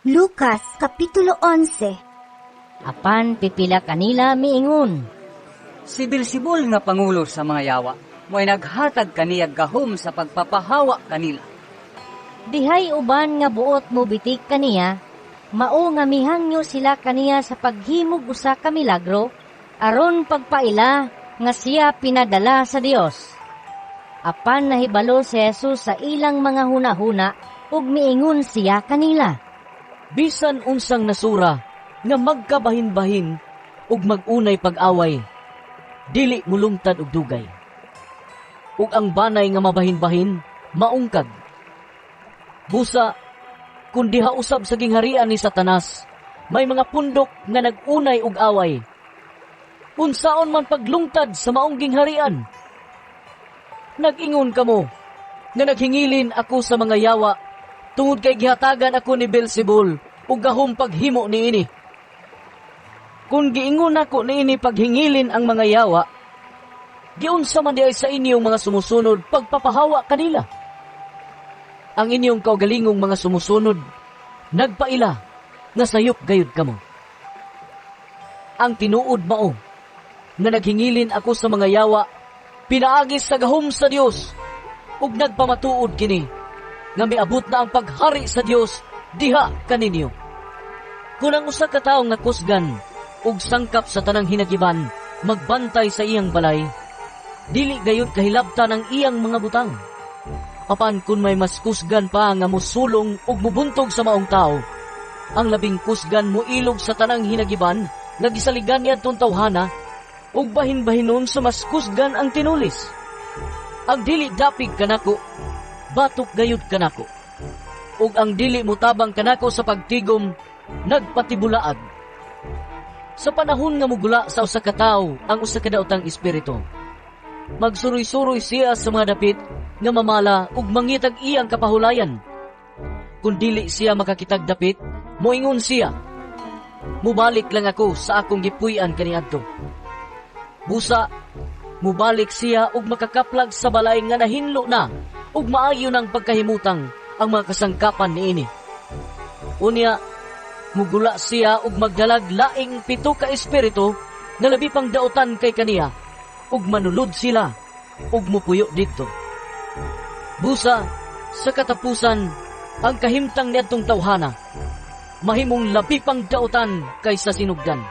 Lucas Kapitulo 11. Apan pipila kanila miingon, "Si Beelzebul nga pangulo sa mga yawa, mo'y naghatag kaniya gahom sa pagpapahawa kanila." Dihay uban nga buot mo bitik kaniya, mao nga mihangyo sila kaniya sa paghimog usa ka milagro, aron pagpaila nga siya pinadala sa Dios. Apan nahibalo si Jesus sa ilang mga hunahuna ug miingon siya kanila, "Bisan unsang nasura nga magkabahin-bahin ug mag-unay pag-away, dili mulungtad og dugay. Ug ang banay nga mabahin-bahin, maungkag. Busa, kung diha usab sa gingharian ni Satanas, may mga pundok nga nag-unay og away, unsaon man paglungtad sa maong gingharian? Nag-ingon kamo nga naghingilin ako sa mga yawa tungod kay gihatagan ako ni Beelzebul og gahom paghimo niini. Kung giingon nako niini paghingilin ang mga yawa, giunsa man diay sa inyong mga sumusunod pagpapahawa kanila? Ang inyong kaugalingong mga sumusunod nagpaila nga sayop gayud kamo. Ang tinuod mao nga naghingilin ako sa mga yawa pinaagi sa gahom sa Dios, ug nagpamatuod kini nga miabot na ang paghari sa Dios diha kaninyo. Kung ang usa ka tawo nga kusgan ug sangkap sa tanang hinagiban magbantay sa iyang balay, dili gayud kahilabtan ang iyang mga butang. Apan kung may mas kusgan pa nga musulong ug mubuntog sa maong tao, ang labing kusgan muilog sa tanang hinagiban nga gisaligan niadtong tawhana ug bahin-bahinon sa mas kusgan ang tinulis. Ang dili dapig kanako, batok gayud kanako. Ug ang dili mutabang kanako sa pagtigom, nagpatibulaag. Sa panahon nga mugula sa usa ka tawo ang usa ka daotang espiritu, magsuroy-suroy siya sa mga dapit nga mamala ug mangitag iyang kapahulayan. Kung dili siya makakitag dapit, moingon siya, 'Mubalik lang ako sa akong gipuy-an kaniadto.' Busa, mubalik siya ug makakaplag sa balay nga nahinlo na ug maayo ng pagkahimutang ang mga kasangkapan niini. Unya, mugula siya ug magdalag laing 7 ka espiritu nga labi pang daotan kay kaniya ug manulod sila ug mupuyo didto. Busa, sa katapusan, ang kahimtang niadtong tawhana mahimong labi pang daotan kaysa sinugdan."